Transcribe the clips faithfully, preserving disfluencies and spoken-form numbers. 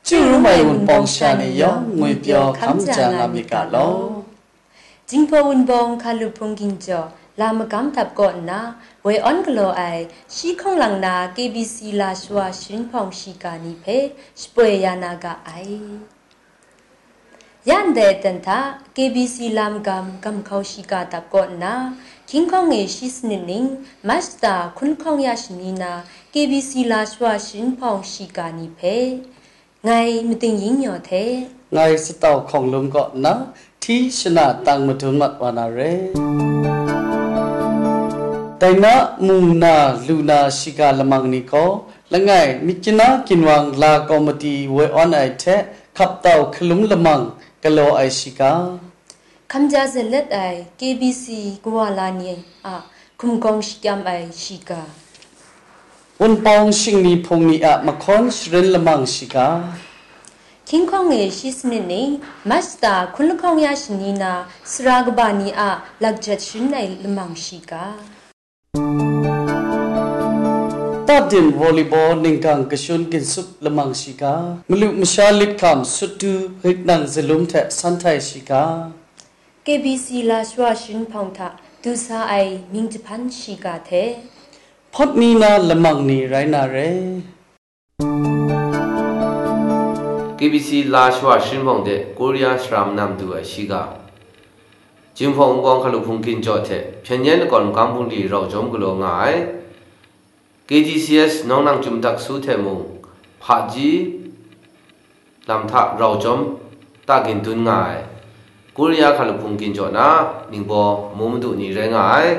Chyu rum ai Wunpawng sha ni yawng ngwipyaw hkam ja nga myit ga law. Jinghpaw Wunpawng hkalup hpung ginjaw la magam dap kaw nna, woi awn galaw ai shi hkawng lang na K B C la shawa sharin hpawng shiga ni hpe shapoi ya na ga ai. Ya ndai aten hta K B C la magam gamhkau shiga dap kaw nna, hkying hkawng e shi sanit ning, Mach shata hkun lahkawng ya shani na K B C la shawa sharin hpawng shiga ni hpe, ngai Mating Ying Yaw hte, ngai Satau Hkawng Lum kaw nna, hti shana tang madun mat wa na re. Dai na, mu na, lu na shiga lamang ni gaw, langai, Myitkyina Ginwang La Komati woi awn ai hte, hkap tau hkalum lamang galaw ai shiga. Hkamja zalet ai K B C kawa la ni a hkumgawng shakyam ai shiga. Wunpawng shingni hpung ni a mahkawn sharin lamang shiga. Hkying hkawng e shi sanit ning, Mach shata hkun lahkawng ya shani na sara kaba ni a lakjat sharin ai lamang shiga. Badminton, volleyball, ninggang kashun ginsup lamang shiga, malu masha lit hkam sutdu, rit nang zalum hte san htai shiga. K B C la shawa sharin hpawng hta du sa ai mying jahpan shiga hte, hpawt ni na lamang ni rai na re. K B C la shawa sharin hpawng de Korea sara manam du ai shiga. Jinghpaw Wunpawng hkalup hpung ginjaw hte hpyen yen lakawn magam hpung di rau jawm galaw nga ai. K T C S nawng nang Chyum Dak Su hte mung hpaji lam hta rau jawm ta gin dun nga ai. Korea hkalup hpung ginjaw na, ningbaw amu madu ni rai nga ai.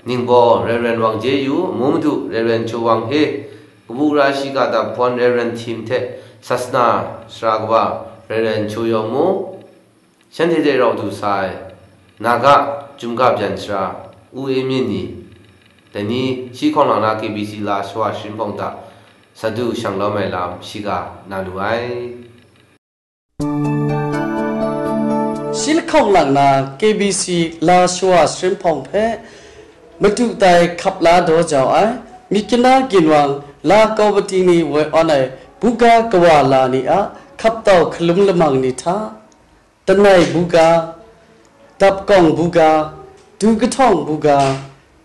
Ningbaw Reverend Wang Je Yu, amu madu Reverend Cho Wang He, kabu gara shiga dap hpawn Reverend Htim hte Sasana sara kaba Reverend Cho Yaw Mu, shanhte hte rau du sa ai, Naga Chyum Ga Byan Sara U E Myin ni, dai ni shi hkawng lang na K B C la shawa sharin hpawng hta sa du shang lawm ai lam shiga na lu ai. Shi lahkawng lang na K B C la shawa sharin hpawng hpe madu tai hkap la daw jau ai, Myitkyina Ginwang la Komati ni woi awn ai buga kawa la ni a hkap tau hkalum lamang ni hta, Tanai buga, Dapkawng buga, Du kahtawng buga,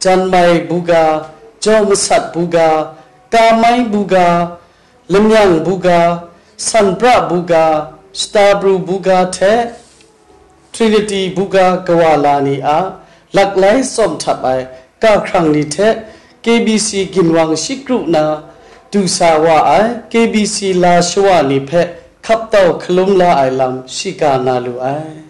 Janmai buga, Jaw masat buga, Kamai buga, Lamyang buga, Sanpra buga, Shata Pru buga hte Trinity buga kawa la ni a laklai tsawm htap ai kahkrang ni hte K B C ginwang shi kru na du sa wa ai K B C la shawa ni hpe hkap tau hkalum la ai lam shiga na lu ai.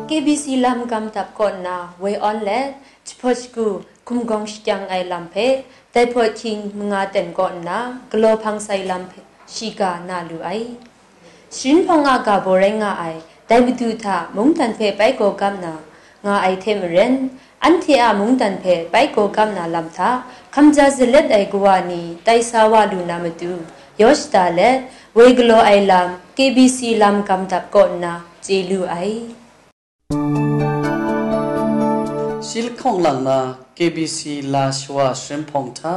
K B C lam gam dap kaw nna woi awn let, jahpawt shagu hkumgawng shakyang ai lam hpe, dai hpawt hkying manga ten kaw nna galaw hpang sai lam hpe shiga na lu ai. Sharin hpawng a ga baw rai nga ai, dai madu hta mungdan hpe bai gaw gap na nga ai hte maren, anhte a mungdan hpe bai gaw gap na lam hta hkamja zalet ai kawa ni tai sa wa lu na matu, yaw shada let, woi galaw ai lam K B C lam gam dap kaw nna chye lu ai. Shi lahkawng lang na K B C la shawa sharin hpawng hta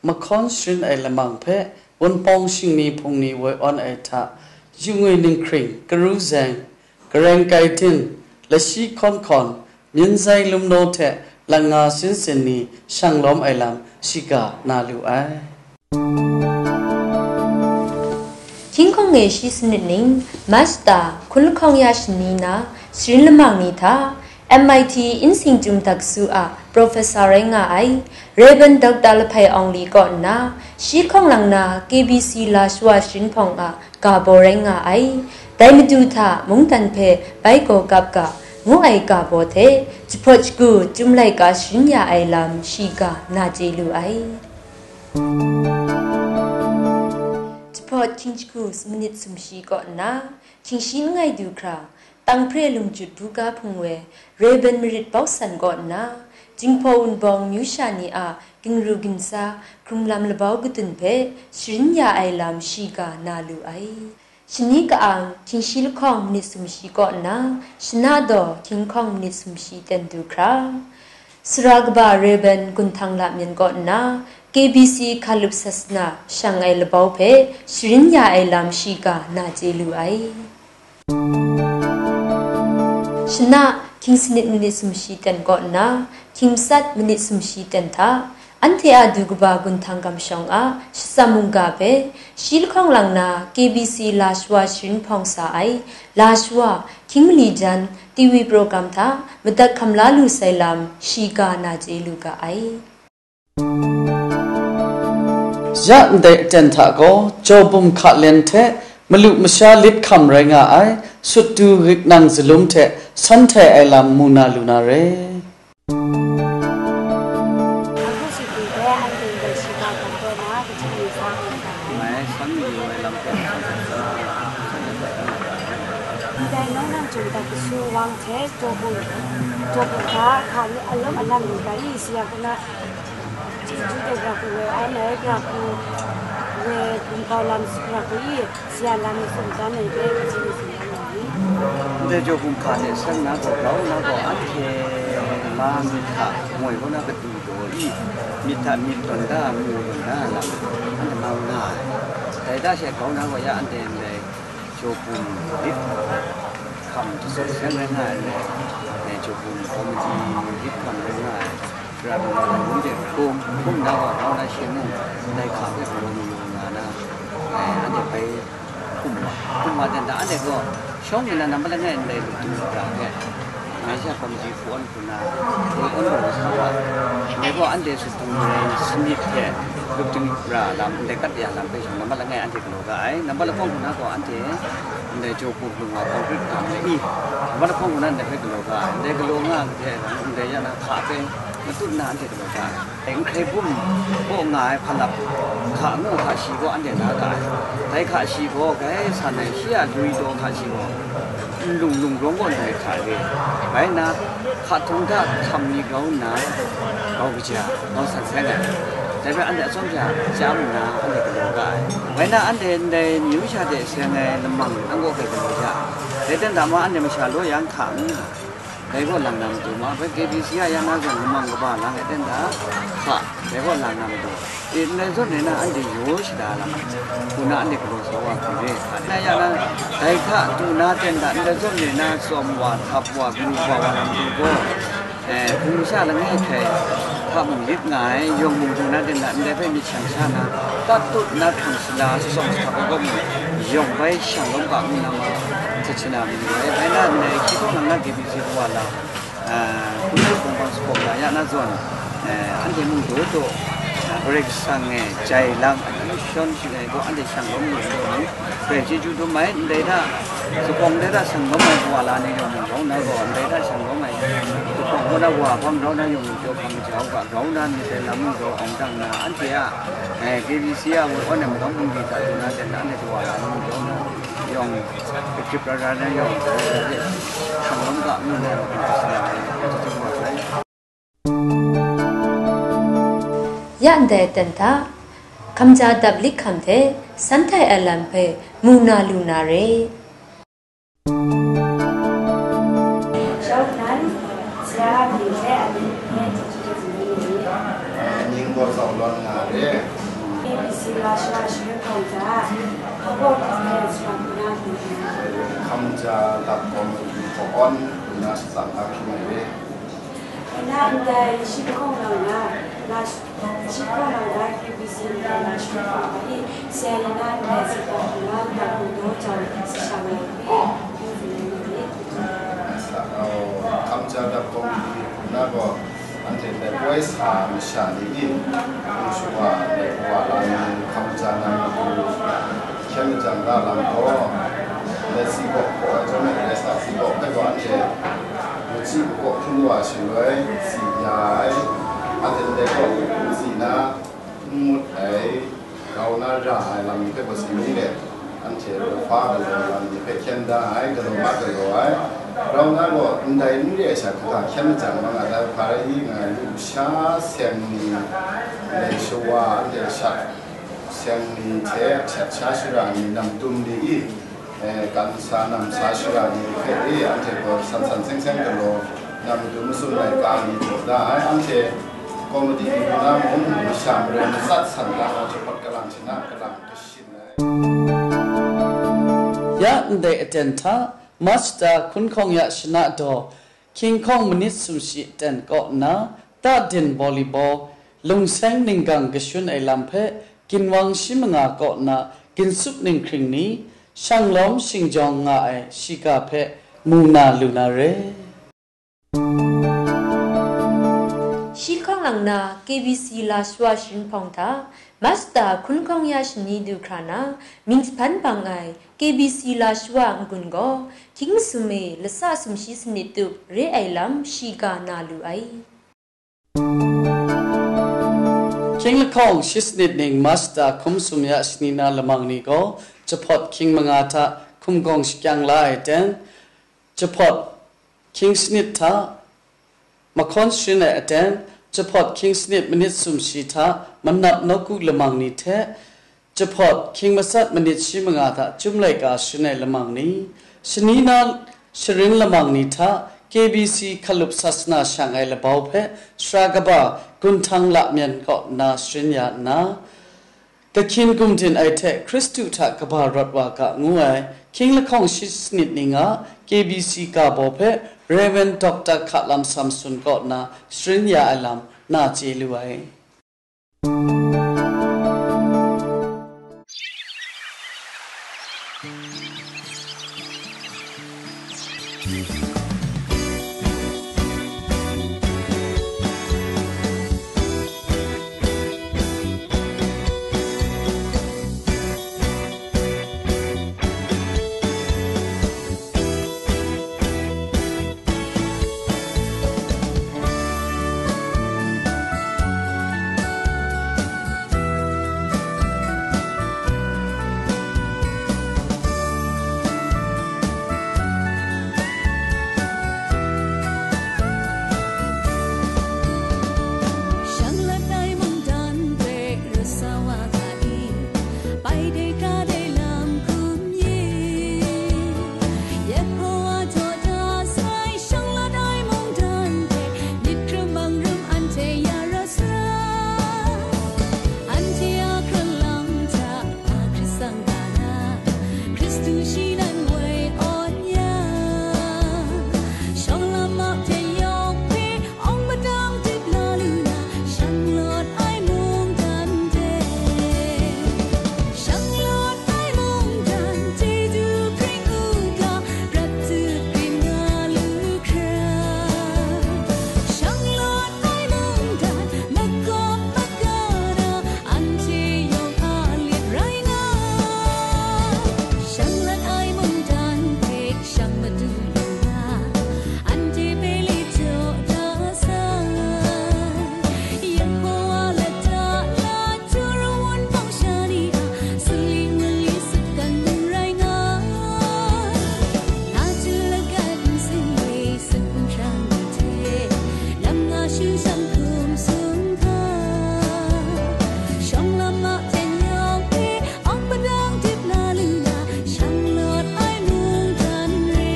mahkawn sharin ai lamang hpe Wunpawng shingni hpung ni woi awn ai hta, Yungwi ninghkring, Karu Zeng, Gareng Kaidin, Lashi Hkawn Hkawn, Myinzai Lumnaw hte langa sin sin ni shang lawm ai lam shiga na lu ai. Hkying hkawng e shi sanit ning, Mach shata hkun lahkawng ya shani na sharin lamang ni hta, M I T Insing Chyum Dak Su a Professor rai nga ai, Rev. Doctor Lahpai Awng Li kaw nna, shi hkawng lang na K B C la shawa sharin hpawng a ga baw rai nga ai, dai madu hta mungdan hpe bai gaw gap ga, ngu ai ga baw hte, jahpawt shagu Chyum laika sharin ya ai lam shiga na chye lu ai. Jahpawt hkying shagu minit sumshi kaw nna, hkying shi langai du hkra, Tanghpre Lungchut buga hpung woi, Rev. Marit Bawk San kaw nna, Jinghpaw Wunpawng myu sha ni a ginru ginsa, hkrung lam labau kadun hpe sharin ya ai lam shiga na lu ai. Shani ka-ang, hkying shi lahkawng minit sumshi kaw nna, shana daw hkying hkawng minit sumshi ten du hkra, sara kaba Rev. Gun Htang Lamyin kaw nna, K B C Hkalup Sasana shang ai labau hpe sharin ya ai lam shiga na chye lu ai. Shana hkying sanit minit sumshi ten kaw nna, hkying matsat minit sumshi ten hta, anhte a du kaba gun htan gam shawng a shatsam mungga hpe shi lahkawng lang na K B C Lashawa sharin hpawng sa ai Lashawa hkying mali jan T V program hta madat hkam la lu sai lam shiga na chye lu ga ai. Ya ndai aten hta gaw, Jawbum Hkalen hte malu masha lit hkam rai nga ai, Suttu Rik Nang Zalum hte san htai ai lam mu na lu na re. Mai san mi ai lam hpe, ndai nawng nang jung dat kasu wang hte, Jawbum, Jawbum hta hka ni alam alam lu ga i, si ya kaw na, Chyeju de gra hku we ai, mai gra hku we gumhkau lam su gra hku i, si ya lam ni sumdan ai hpe kaji ni tsun dan ai ni? Ndai jaw hkum hka hte san na gaw, grau na gaw, anhte ma myit hta moi kaw na kadu daw i, myit hta myit tawn da, mu tawn da lam, anhte ma nga ai. Dai da she grau na gaw, ya anhte ndai Jawbum lit hkam jasawng seng rai nga ai, eh, Jawbum komiti lit hkam rai nga ai, Sara Bungla Dainum de hkum, hkum na gaw, grau na she mung, ndai hka hpe galaw lu lu nga na, eh, anhte bai hkum wa, hkum wa ten da, anhte gaw shawng nna nampat langai ndai luptu lupra hpe, ngai sha komiti hku awn hku na, hku awn gaw sa wa, ndai gaw anhte sut htung marai sanit hte luptu lupra lam, ndai kat ya lam hpe shawng nampat langai anhte galaw ga ai, nampat lahkawng hku na gaw anhte ndai jaw hkum lung wa, konkrit hkam le i, nampat lahkawng hku na ndai hpe galaw ga ai, ndai galaw nga ai hte, ndai ya na hka hpe matut nna anhte galaw ga ai. Dai n hkrai bum kaw nga ai hpa lap hka ngu hka shi gaw anhte la ga ai. Dai hka shi gaw, grai san ai shi a lui daw hka shi gaw, nlung lung rawng gaw ndai hka re. Bai nna, hka htung hta htam ni grau nna, grau kaja, grau san seng ai. Dai hpe anhte atsawm sha chyam nna, anhte galaw ga ai. Bai nna, anhte ndai amyu sha de seng ai lamang an kaw hpe galaw ja. Dai ten hta ma, anhte masha law yang hka n nga ai. Dai gaw lang na matu ma, bai K B C a ya na zawn lamang kaba lang ai ten hta, hka, dai gaw lang na matu. E, ndai zawn re na anhte yaw shada lam, hku na anhte galaw sa wa hku re, hka na ya na, dai hta du na ten hta, ndai zawn re na tsawm wa, htap wa, gru wa, wa na matu gaw, e, hpung sha langai hkrai hpa mung lit nga ai, yawng mung du na ten hta, ndai hpe myit shang sha na, tat tut na hpung sala, tsawm sa ai gaw mung, yawng bai shang lawm ga ngu na ma, htet shana mung rai, bai na ndai hkying hpang na K B C kawa la, a, hpung rai hpung bang sa hkawm la ya na zawn, a, anhte mung daw daw, a, Karai Kasang e jai lang, a, shon shi ai gaw anhte shang lawm lu lu ai, Karai chyeju dum ai, ndai hta, sa hkawng ndai hta shang lawm ai kawa la ni yawng mung rawng na gaw, ndai hta shang lawm ai, sa hkawng kaw na wa hpang rau na yawng mung jaw hpang maja u ga, grau na myit dai lam mung daw awng dang na, anhte a, e, K B C a woi awn ai magam bungli hta du na ten na, anhte kawa la ni mung jaw na, yawng, grip grip ra ra na yawng, shang lawm ga ngu na, Ya ndai aten hta, hkamja dap lik hkam hte san htai ai lam hpe mu na lu na re. Shawng nnan, sara a mying hte a mying hpe chyeju ai ni, mying gaw Tsawng Lawn nga re. A B C Lashawa sharin hpawng hta, hkawhkawm hkawhkam hpe sara hku na hku na, hkamja dap kawm ai hku hkaw awn hku na shatsam na hkrum ai re. Nna ndai shi lahkawng lang na, la shi lahkawng lang na K B C ndai na shi hpang ai, seng nna ndai si hpang hpang na ndai hpung daw jang si shang ai hpe, yu yu yu yu. Sa, oh, hkamja dap kawm ni na gaw, anhte ndai poi sa masha ni, hpung shawa ndai kawa la ni hkamja na matu, hkyen majang da lam gaw, ndai si gawk hkaw ai chyawm e, ndai sa si gawk hpe gaw anhte, Machyi kaw hkun wa shaloi, si ya ai, anhte ndai kaw hkun si na, n ngut ai, grau na ra ai lam ni hpe gaw si ngu let, anhte lahpa galaw lam ni hpe hkyen da ai, galaw ma galaw ai, grau na gaw ndai n re ai sha hkra hkyen majang ma nga ai, hpa rai i nga ai, lusha seng ni, ndai shawa, anhte shat seng ni hte shat sha shara ni, namtum ni i, E, kan sa, nam sa shara ni hpe e, anhte gaw san san seng seng galaw, nam matu matsun laika ni jaw da ai, anhte Komiti ni na mung masha mare matsat san ra ai jahpawt kalang hte na kalang kashin ai. Ya ndai aten hta, Masta hkun hkawng ya shana daw, King Kong manit sumshi ten kaw nna, Tadin volleyball, lungseng ninggang kashun ai lam hpe, ginwang shi manga kaw nna, ginsup ninghkring ni, shanglawm shingjawng nga ai shiga hpe mu na lu na re. Shi hkawng lang na K B C la shawa sharin hpawng hta, Masta hkun hkawng ya shani du hkra na, mying jahpan bang ai K B C la shawa n-gun gaw, hkying sum e lasa sumshi sanit tup re ai lam shiga na lu ai. Hkying lahkawng shi sanit ning Masta hkum sum ya shani na lamang ni gaw, jahpawt hkying manga hta hkum gawng shakyang la ai ten, jahpawt hkying sanit hta mahkawn sharin ai aten, jahpawt hkying sanit manit sumshi hta manap nawku lamang ni hte, jahpawt hkying matsat manit shi manga hta chyum laika sharin ai lamang ni, shani na sharin lamang ni hta K B C hkalup sasana shang ai labau hpe sara kaba gunhtang lamyan kaw nna sharin ya nna, Kahkyin gumdin ai hte Hkristu hta kaba rawt wa ga ngu ai hkying lahkawng shi sanit ning a K B C ga baw hpe Rev. Doctor Hkalam Samson kaw na sharin ya ai lam na chye lu ai. Shang lat ai mungdan hpe rasa wa ga i, bai de ga de lam hkum ye. Yehowa jaw da sai, shang lat ai mungdan hpe myit hkrum bang rum anhte ya ra sai. Anhte a hkrang lam hta, a hkrit tsang ga na, Hkristu shi nan woi awn ya. Shawng lam a hpyen yawng hpe, awng padang dip la lu na, shang lawt ai mungdan de. Shang lawt ai mungdan, chyeju hpring u ga, prat tut rim nga lu hkra. Shang lawt ai mungdan, makawp maga na, anhte yawng a lit rai nga. Shang lat ai mungdan hpe shang madu lu na, anhte hpe le jaw da sai. Yehowa lata la, Turu wunpawng sha ni a sali mali sutgan rai nga. Natu lagat nsing e sut hpung hkrang ni hte, lam nga shu shang hkum sum hka. Shawng lam a hpyen yawng hpe, awng padang dip la lu na, shang lawt ai mungdan re.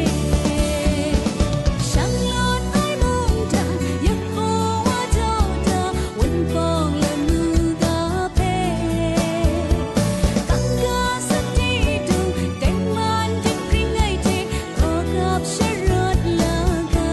Shang lawt ai mungdan, Yehowa jaw da, wunpawng lamu ga hpe. Kangga sat di dung, tengman dip hpring ai hte, hkawhkap sharawt la ga.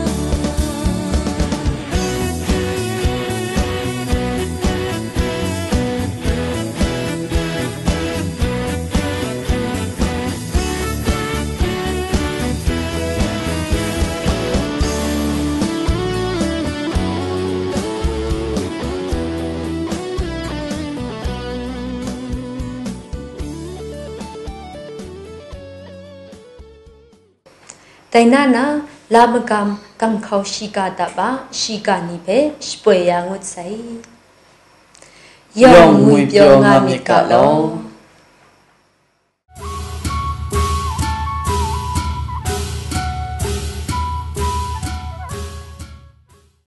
Dai na na, la magam ganghkau shiga dap a shiga ni hpe shapoi ya ngut sai. Yawng ngwipyaw nga myit ga law.